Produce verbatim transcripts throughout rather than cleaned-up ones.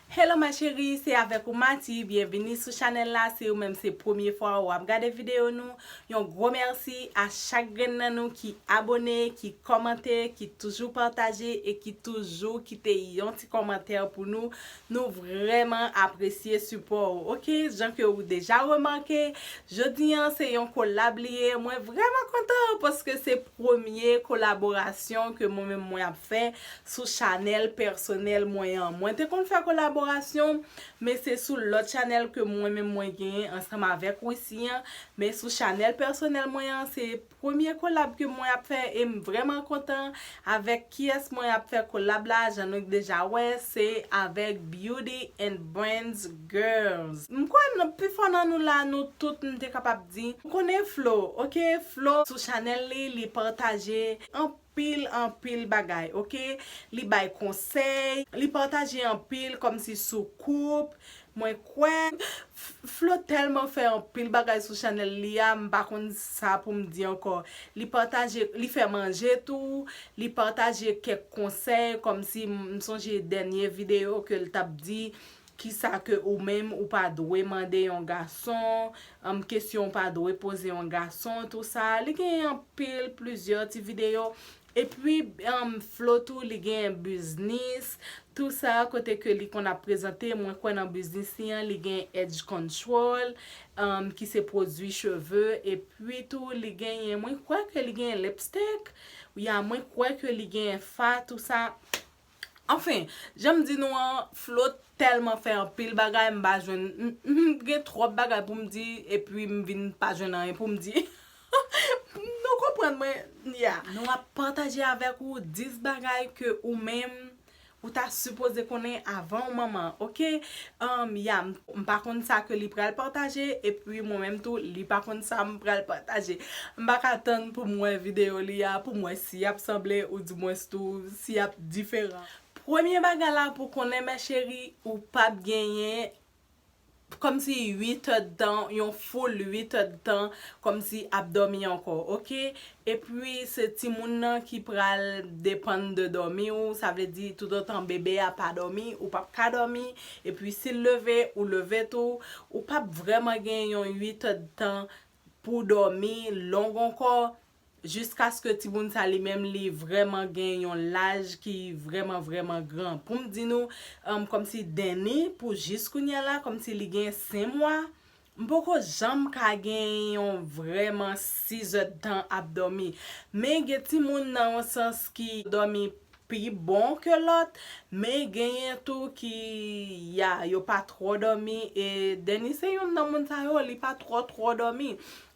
Hello ma chérie, se avèk ou Mati, byenvini sou chanèl la. Si ou menm se premye fwa w ap gade videyo nou, yon gwo mèsi a chak grenn nan nou ki abone, ki kòmante, ki toujou pataje e ki toujou kite yon ti kòmantè pou nou. Nou vrèman apresye sipò ou, oke? Jan ke ou deja remake, jodi an se yon kolab li ye. Mwen vrèman kontan paske se premye kolaborasyon ke mwen menm mwen ap fè sou chanèl pèsonèl mwen an. Mwen te konn fè kolaborasyon, men se sou lòt chanèl ke mwen menm mwen genyen ansanm avèk Wissy an. Men sou chanèl pèsonèl mwen an, se premye kolab ke mwen ap fè e m vrèman kontan avèk kiyès mwen ap fè kolab la. Jan nou deja wè, se avèk Beauty and Brains Girls. M kwè nan pifò nan nou la, nou tout, m te kapab di, nou konnen Flo, oke? Flo sou chanèl li, li pataje anpil, anpil bagay, oke? Li bay konsèy, li pataje anpil kòmsi sou koup. Mwen kwè F- Flo tèlman fè anpil bagay sou chanèl li a, m pa konn sa pou m di ankò. Li pataje, li fè manje tou, li pataje kèk konsèy, kòmsi m m sonje dènye videyo ke l t ap di kisa ke ou menm ou pa dwe mande yon gason, um, kesyon ou pa dwe poze yon gason, tou sa. Li gen anpil, plizyè ti videyo. Epi, um, Flo tou, li gen biznis, tou sa, kote ke li konn ap prezante. Mwen kwè nan biznis li an, li gen Edge Control, um, ki se pwodui cheve. Epi tou, li genyen, mwen kwè ke li gen lipstick. Ya, mwen kwè ke li gen fa, tou sa. Anfen, jan m di nou an, Flo tèlman fè anpil bagay, m pa jwenn, m, m gen twòp bagay pou m di, epi m vin pa jwenn anyen pou m di. Nou konprann mwen, ya. Nou ap pataje avèk ou dis bagay ke ou menm, ou ta sipoze konnen avan ou manman, oke? Um, ya, m, m pa konn sa ke li pral pataje, epi mwen menm tou, li pa konn sa m pral pataje. M pa ka tann pou m wè videyo li a, pou m wè si y ap sanble, oudimwens tou, si y ap diferan. Premye bagay la pou konnen, ma chérie, ou p ap genyen kòmsi uit èdtan, yon full uit èdtan, kòmsi ap dòmi ankò, oke? Epi, se timoun nan ki pral depann de dòmi ou, sa vle di, toutotan bebe a pa dòmi, ou p ap ka dòmi, epi si l leve, ou leve tou, ou p ap vrèman gen yon uit èdtan pou dòmi long ankò, jiskaske timoun sa li menm li vrèman gen yon laj ki vrèman, vrèman gran. Pou m di nou, um, kòmsi Denny, pou jis kounye a la, kòmsi li gen senk mwa, m poko janm ka gen yon vrèman sis èdtan ap dòmi. Men gen timoun nan yon sans ki dòmi pi bon ke lòt, men genyen tou ki, ya, yo pa twò dòmi, e Denny se youn nan moun sa yo, li pa twò, twò dòmi.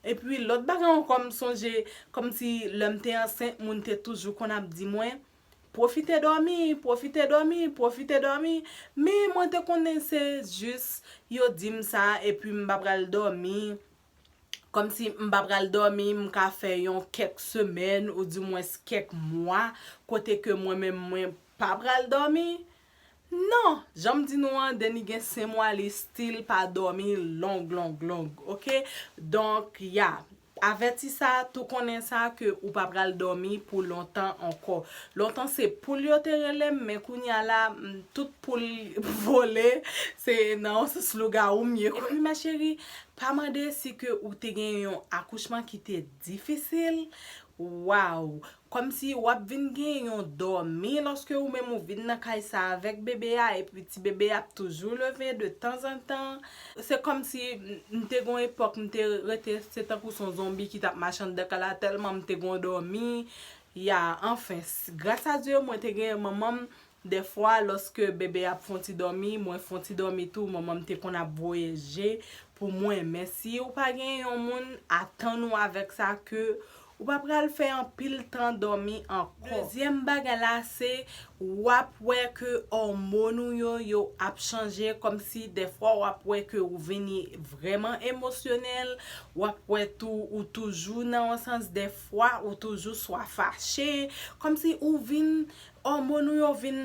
Epi lòt bagay ankò m sonje, kòmsi lè m te ansent, moun te toujou konn ap di mwen, pwofite dòmi, pwofite dòmi, pwofite dòmi. Men mwen te konnen se jis yo di m sa, epi m pa pral dòmi. Kòmsi m pa pral dòmi, m ka fè yon kèk semèn, oudimwens kèk mwa, kote ke mwen menm mwen pa pral dòmi. Non, jan m di nou an, Denny gen senk mwa, li still pa dòmi long, long, long, oke? Donk, ya, avèti sa, tou konnen sa ke ou pa pral dòmi pou lontan ankò. Lontan se poul yo te rele m, men kounye a la, m, tout poul vole, se nan yon sans lougawou m ye. Epi, ma chérie, pa mande si ke ou te gen yon akouchman ki te difisil. Waw! Kòmsi w ap vin gen yon dòmi lòske ou menm ou vin nan kay sa avèk bebe a, epi ti bebe a ap toujou leve de tanzantan. Se kòmsi m, m te gon epòk, m te rete, se tankou se yon zonbi ki t ap mache anndan kay la, tèlman m te gon dòmi. Ya, anfen, s- gras a Dye, mwen te gen manman m, dèfwa, lòske bebe ap fè yon ti dòmi, mwen fè yon ti dòmi tou, manman m te konn ap voye je pou mwen. Men si ou pa gen yon moun, atann ou avèk sa ke ou pa pral fè anpil tan dòmi ankò. Dezyèm bagay la, se w ap wè ke òmòn ou yo, yo ap chanje, kòmsi dèfwa w ap wè ke ou vini vrèman emosyonèl, w ap wè tou ou toujou nan yon sans, dèfwa ou toujou swa fache, kòmsi ou vin, òmòn ou yo vin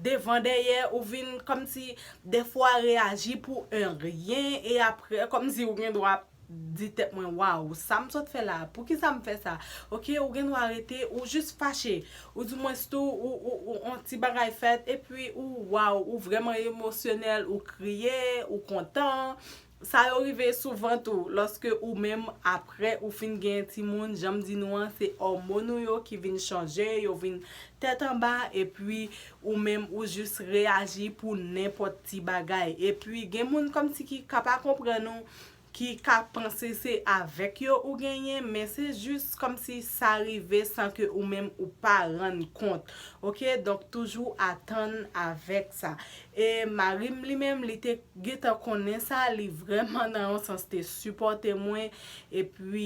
devan dèyè, ou vin kòmsi dèfwa reyaji pou en ryen, e apre kòmsi ou gen dwa di tèt mwen, waw, sa m sot fè la, poukisa m fè sa? Ok, ou gen dwa rete, ou jis fache, ou di mwens tou, ou, ou, ou, on ti bagay fèt, epi ou, waw, ou vrèman emosyonèl, ou kriye, ou kontan. Sa yo rive souvan tou, lòske ou menm, apre ou fin gen timoun, jan m di nou an, se òmòn ou yo ki vin chanje, yo vin tèt anba, epi ou menm, ou jis reyaji pou nenpòt ti bagay. Epi gen moun kòmsi ki ka pa konprann ou, ki ka panse se avèk yo ou genyen, men se jis kòmsi sa rive san ke ou menm ou pa rann kont. Ok, donk toujou atann avèk sa. E mari m li menm, li te gentan konnen sa, li vrèman nan yon sans te sipòte mwen. Epi,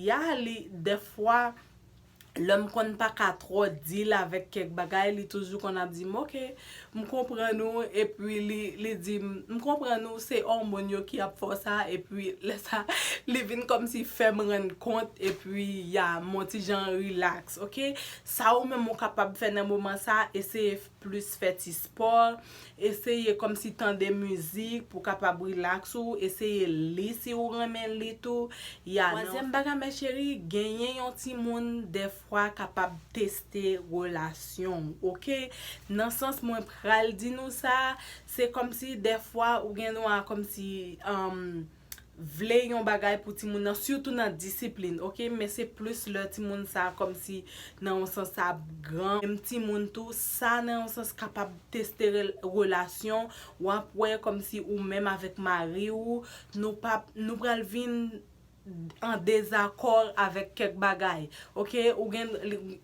ya, li, dèfwa, lè m konn pa ka twò deal avèk kèk bagay, li toujou konn ap di m, ok, m konprann ou, epi li, li di m, m konprann ou, se òmòn yo ki ap fè w sa, epi lè sa, li vin kòmsi fè m rann kont, epi ya, m on ti jan relax, ok? Sa ou menm ou kapab fè nan moman sa, eseye plis fè ti spò, eseye kòmsi tande mizik pou kapab relax ou, eseye li si ou renmen li tou. Ya, non. Twazyèm bagay, mè cheri, genyen yon timoun dèfwa kapab teste relasyon w, ok? Nan sans mwen pral di nou sa, se kòmsi dèfwa ou gen dwa kòmsi, um, vle yon bagay pou timoun nan, sitou nan disiplin, ok? Men se plis lè timoun sa kòmsi nan yon sans sa ap gran. Menm timoun tou, sa nan yon sans kapab teste rel-, relasyon. W ap wè kòmsi ou menm avèk mari w, nou p ap, nou pral vin an dezakò avèk kèk bagay. Ok, ou gen,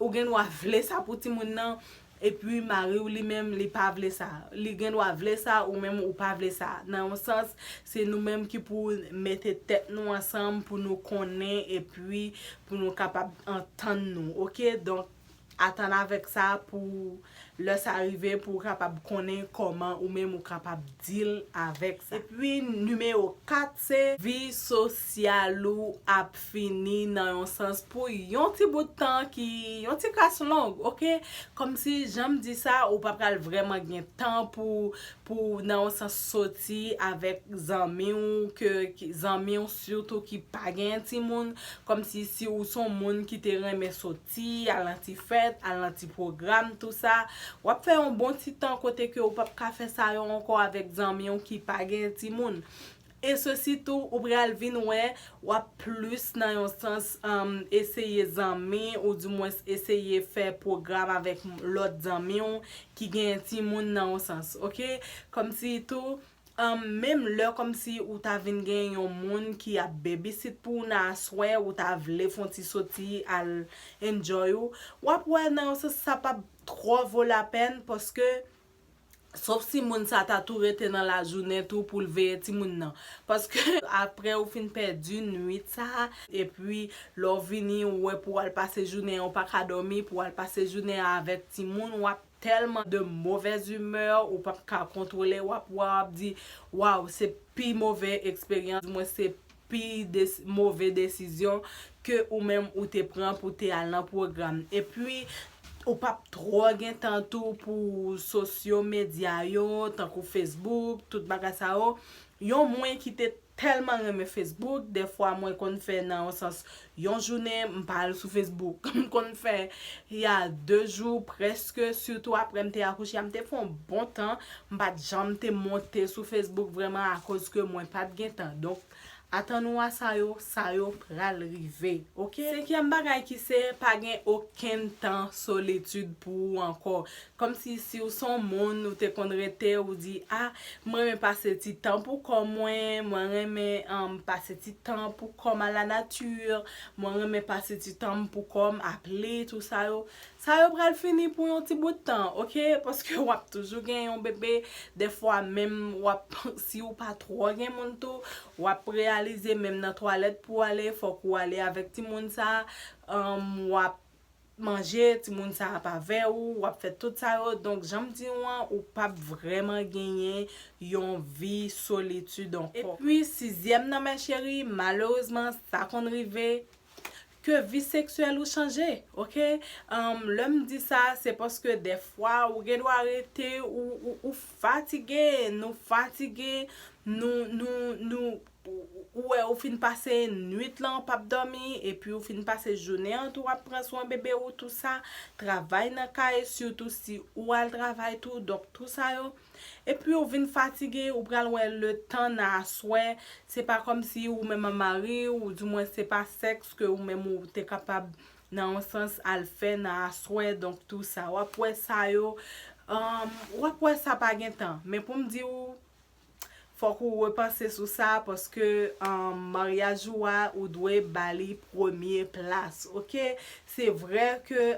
ou gen dwa vle sa pou timoun nan, epi mari w li menm, li pa vle sa. Li gen dwa vle sa, ou menm ou pa vle sa. Nan yon sans, se nou menm ki pou mete tèt nou ansanm pou nou konnen, epi pou nou kapab antann nou. Ok, donk, atann avèk sa pou lè sa rive, pou w kapab konnen kòman ou menm ou kapab deal avèk sa. Epi, nimewo kat, se vi sosyal ou ap fini nan yon sans pou yon ti bout tan ki, yon ti kras long, ok? Kòmsi, jan m di sa, ou pa pral vrèman gen tan pou, pou nan yon sans soti avèk zanmi w, ke, ki, zanmi w sitou ki pa gen timoun, kòmsi si ou se yon moun ki te renmen soti, al nan ti fèt, al nan ti pwogram, tou sa, w ap fè yon bon ti tan kote ke ou p ap ka fè sa yo ankò avèk zanmi w ki pa gen timoun. E sesi tou, ou pral vin wè, w ap plis nan yon sans, um, eseye zanmi, ou dimwens eseye fè pwogram avèk lòt zanmi w ki gen timoun nan yon sans, ok? Kòmsi tou, um, menm lè kòmsi ou ta vin gen yon moun ki ap babysit pou ou nan aswè, ou ta vle fè yon ti soti al enjoy ou, w ap wè nan yon sans sa p ap twò vo lapèn, paske sof si moun sa ta tou rete nan lajounen tou pou l veye timoun nan. Paske apre ou fin pèdi nwit sa, epi lè w vini, ou wè pou w al pase jounen an, ou pa ka dòmi, pou w al pase jounen an avèk timoun, w ap tèlman de mauvaise humeur, ou p ap ka kontwole, w ap wè, w ap di, waw, se pi move eksperyans, dimwens se pi des-, move desizyon ke ou menm ou te pran pou te al nan pwogram. Epi, ou p ap twò gen tan tou pou sosyo medya yo, tankou Facebook, tout bagay sa yo. Yon mwen ki te tèlman renmen Facebook, dèfwa mwen konn fè nan yon sans yon jounen, m pa al sou Facebook. M konn fè, ya, de jou prèske, sitou apre m te akouche a, m te fè yon bon tan, m pa t janm te monte sou Facebook vrèman akoz ke mwen pa t gen tan. Donk, atann ou a sa yo, sa yo pral rive, ok? Senkyèm bagay ki se, pa gen okenn tan solitid pou ou ankò. Kòmsi si w se yon moun, ou te konn rete, ou di, a, mwen renmen pase ti tan pou kò mwen, mwen renmen, um, pase ti tan pou kò m à la nature, mwen renmen pase ti tan m pou kò m ap li, tou sa yo. Sa yo pral fini pou yon ti bout tan, ok? Paske w ap toujou gen yon bebe. Dèfwa menm w ap, si w pa twò gen moun tou, w ap reyalize menm nan twalèt pou w ale, fòk ou ale avèk timoun sa, um, w ap manje, timoun sa ap avè ou, w ap fè tout sa yo. Donk, jan m di w an, ou p ap vrèman genyen yon vi solitid ankò. Epi, sizyèm nan, mè cheri, malerezman, sa konn rive, ke vi seksyèl ou chanje, oke? Lè m di sa, se paske dèfwa ou gen dwa rete, ou, ou, ou fatige, nou fatige, nou, nou, nou, ou wè ou fin pase nwit lan p ap dòmi, epi ou fin pase jounen an tou w ap pran swen bebe ou, tou sa, travay nan kay, sitou si ou al travay tou, donk tou sa yo. Epi ou vin fatige, ou pral wè letan nan aswè, se pa kòmsi ou menm ak mari w, ou di mwen se pa sèks ke ou menm ou te kapab nan yon sans al fè nan aswè, donk tou sa. W ap wè sa yo, w ap wè sa pa gen tan. Men pou m di w, fòk ou repanse sou sa, paske maryaj ou a, ou dwe ba li premye plas, oke? Se vrè ke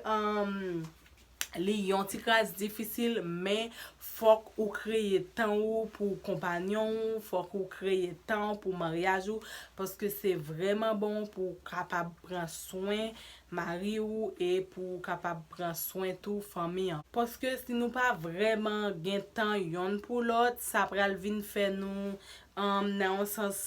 li yon ti kras difisil, men fòk ou kreye tan ou pou konpanyon ou, fòk ou kreye tan ou pou maryaj ou, paske se vrèman bon pou w kapab pran swen mari ou e pou w kapab pran swen tou fanmi an. Paske si nou pa vrèman gen tan yonn pou lòt, sa pral vin fè nou nan yon sans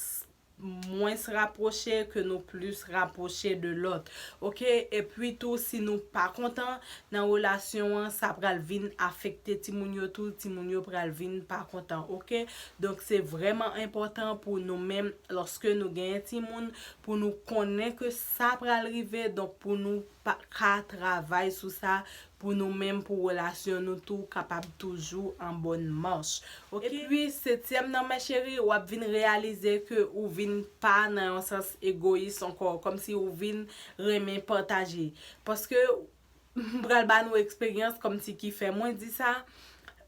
mwens rapwoche ke nou plis rapwoche de lòt. Oke? Epi tou, si nou pa kontan nan relasyon an, sa pral vin afekte timoun yo tou, timoun yo pral vin pa kontan, oke? Donk, se vrèman enpòtan pou nou menm, lòske nou genyen timoun, pou nou konnen ke sa pral rive, donk pou nou pa ka travay sou sa, pou nou menm, pou relasyon nou tou kapab toujou an bòn mach. Oke? Epi, setyèm nan, mècheri, w ap vin reyalize ke ou vin pa nan yon sans egoyis ankò, kòmsi ou vin renmen pataje. Paske, m pral ba nou eksperyans kòmsi ki fè mwen di sa.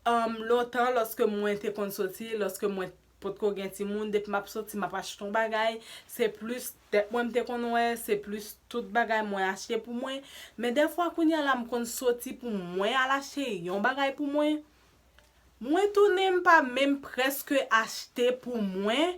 Lontan, lòske mwen te konn soti, lòske mwen potko gen timoun, depi m ap soti, m ap achte yon bagay, se plis tèt mwen m te konn wè, se plis tout bagay mwen achte pou mwen. Men dèfwa kounye a la m konn soti pou mwen al achte yon bagay pou mwen. Mwen tounen m pa menm prèske achte pou mwen,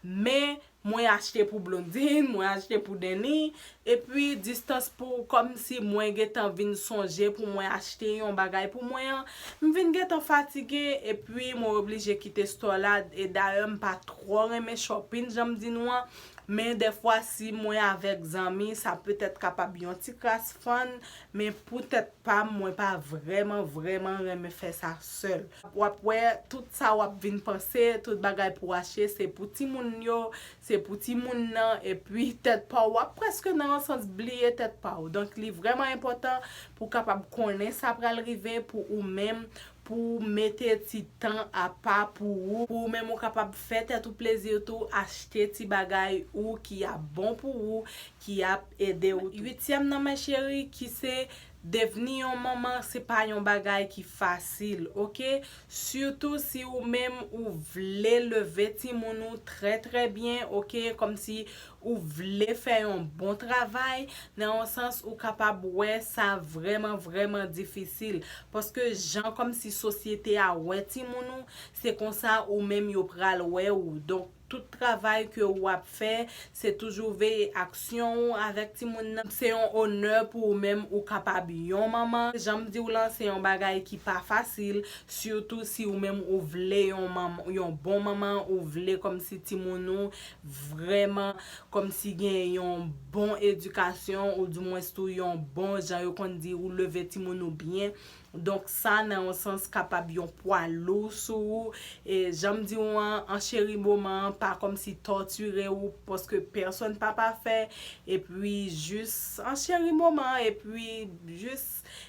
men mwen achte pou Blondine, mwen achte pou Denny, epi distans pou kòmsi mwen gentan vin sonje pou mwen achte yon bagay pou mwen an, m vin gentan fatige, epi mwen oblije kite store la, e dayè m pa twò renmen shopping jan m di nou an, men dèfwa si mwen avèk zanmi, sa petèt kapab yon ti kras fun, men pou tèt pa m, mwen pa vrèman, vrèman renmen fè sa sèl. W ap wè, tout sa w ap vin panse, tout bagay pou w achte, se pou timoun yo, se pou timoun nan, epi tèt pa w, w ap prèske nan yon sans bliye tèt pa w. Donk, li vrèman enpòtan pou w kapab konnen sa pral rive pou ou menm, pou w mete ti tan apa pou ou, pou ou menm ou kapab fè tèt ou plezi tou, achte ti bagay ou ki ap bon pou ou, ki ap ede ou tou. Uityèm nan, mècheri, ki se devni yon manman, se pa yon bagay ki fasil, oke? Sitou si ou menm ou vle leve timoun ou trè, trè byen, oke? Kòmsi ou vle fè yon bon travay, nan yon sans ou kapab wè sa vrèman, vrèman difisil. Paske jan kòmsi sosyete a wè timoun ou, se konsa ou menm yo pral wè ou. Donk, tout travay ke w ap fè, se toujou veye aksyon ou avèk timoun nan. Se yon onè pou ou menm ou kapab yon manman. Jan m di w lan, se yon bagay ki pa fasil, sitou si ou menm ou vle yon manm-, yon bon manman, ou vle kòmsi timoun ou vrèman kòmsi gen yon bon edikasyon, ou dimwens tou yon bon, jan yo konn di, ou leve timoun ou byen. Donk, sa, nan yon sans, kapab yon pwa lou sou ou. E jan m di w an, an cheri moman an, pa kòmsi tòtire ou, paske pèsonn pa pafè. Epi, jis an cheri moman an, epi jis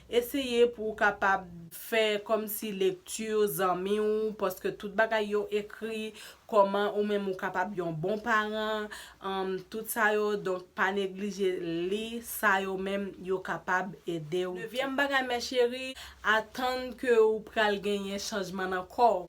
eseye pou w kapab fè kòmsi lekti zanmi w, paske tout bagay yo ekri, kòman ou menm ou kapab yon bon paran, um, tout sa yo, donk pa neglije li, sa yo menm yo kapab ede w. Nevyèm bagay, mè cheri, atann ke ou pral genyen chanjman nan kò w.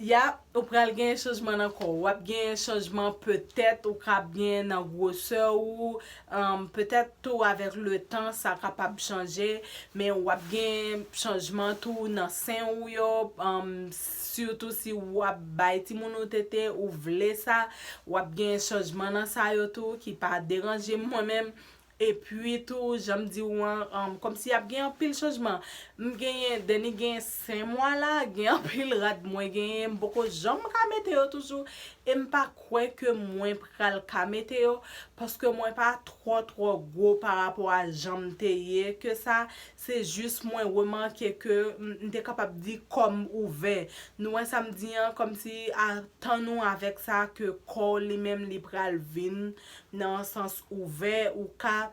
Ya, ou pral genyen chanjman nan kò w. W ap genyen chanjman, petèt ou ka ap genyen nan gwosè ou, um, petèt tou avèk letan sa kapab chanje, men w ap gen chanjman tou nan sen ou yo, um, sitou si w ap bay timoun ou tete, ou vle sa, w ap gen chanjman nan sa yo tou ki pa deranje m mwen menm. Epi tou, jan m di w an, um, kòmsi y ap gen anpil chanjman. M genyen, Deni gen senk mwa la, gen anpil rad mwen genyen, m poko janm ka mete yo toujou, e m pa kwè ke mwen pral ka mete yo, paske mwen pa twò, twò gwo pa rapò a jan m te ye ke sa, se jis mwen remake ke m, m te kapab di kò m ouvè. Nou wè sa m di an, kòmsi a tan nou avèk sa ke kò w li menm li pral vin nan yon sans ouvè, ou ka,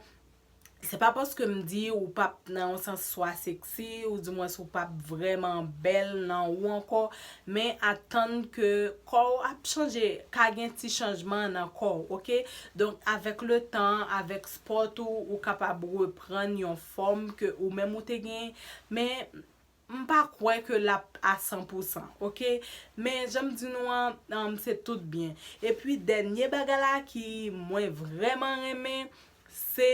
se pa paske m di ou p ap nan yon sans swa seksi, ou dimwens ou p ap vrèman bèl nan ou ankò, men atann ke kò w ap chanje, ka gen ti chanjman nan kò w, oke? Donk, avèk le tan, avèk spò tou, ou kapab reprann yon fòm ke ou menm ou te gen, men m pa kwè ke l ap a san pou san, oke? Men jan m di nou an, um, se tout byen. Epi dènye bagay la ki mwen vrèman renmen, se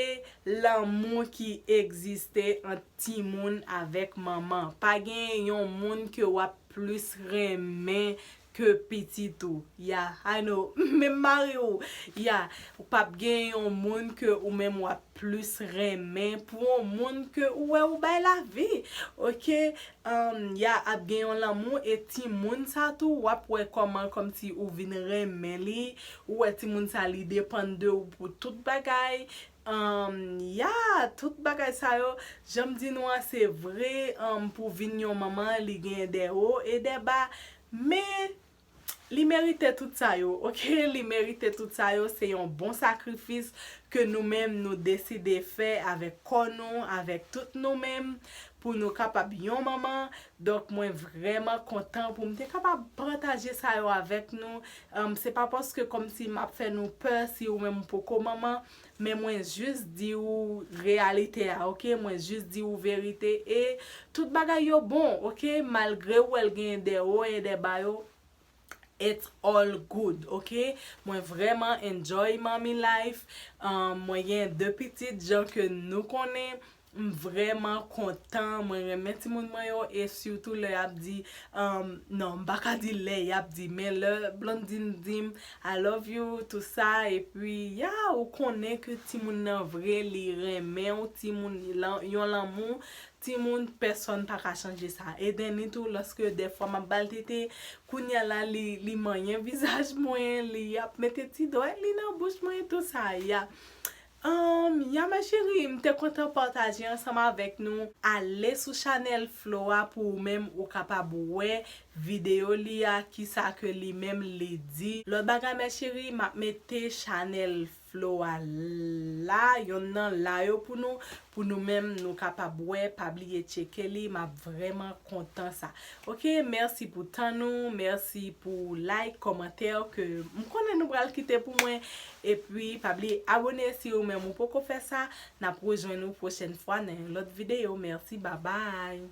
lanmou ki egziste ant timoun avèk manman. Pa gen yon moun ke w ap plis renmen ke pitit ou. Ya, I know. Menm mari w. Ya, ou p ap gen yon moun ke ou menm w ap plis renmen pou yon moun ke ou wè ou bay lavi. Oke? Um, ya, ap gen yon lanmou e timoun sa tou, w ap wè kòman kòmsi ou vin renmen li, ou wè timoun sa li depann de ou pou tout bagay. Um, ya, tout bagay sa yo, jan m di nou an, se vre, um, pou vin yon manman, li gen de wo e de ba, men li merite tout sa yo, oke? Li merite tout sa yo, se yon bon sakrifis ke nou menm nou deside fè avèk kò nou, avèk tout nou menm, pou nou kapab yon manman. Donk, mwen vrèman kontan pou m te kapab pataje sa yo avèk nou. Um, se pa paske kòmsi m ap fè nou pè si ou menm ou poko manman, men mwen jis di ou reyalite a, oke? Mwen jis di ou verite. E tout bagay yo bon, oke? Malgre ou wè l gen de wo e de ba yo, it's all good, oke? Mwen vrèman enjoy mommy life. Um, mwen gen de pitit, jan ke nou konnen. M vrèman kontan, mwen renmen timoun mwen yo, e sitou lè y ap di, um, non, m pa ka di lè y ap di, men lè Blondine di m, "I love you," tou sa, epi, ya, ou konnen ke timoun nan vre, li renmen w, timoun, lan-, yon lanmou, timoun, pèsòn pa ka chanje sa. E Deni tou, lòske dèfwa m ap ba l tete, kounye a la, li, li manyen vizaj mwen, li ap mete ti dwèt li nan bouch mwen, tou sa, ya. Um, ya, ma chérie, m te kontan pataje ansanm avèk nou. Ale sou chanèl Flo a pou ou menm ou kapab wè videyo li a, kisa ke li menm li di. Lòt bagay, ma chérie, m ap mete chanèl Flo a la, yonn nan la yo pou nou, pou nou menm nou kapab wè, pa bliye tcheke li, m ap vrèman kontan sa. Oke, mèsi pou tan nou, mèsi pou like, kòmantè ke m konnen nou pral kite pou mwen. Epi, pa bliye abone si ou menm ou poko fè sa. N ap rejwenn ou pwochèn fwa nan yon lòt videyo. Mèsi, babay!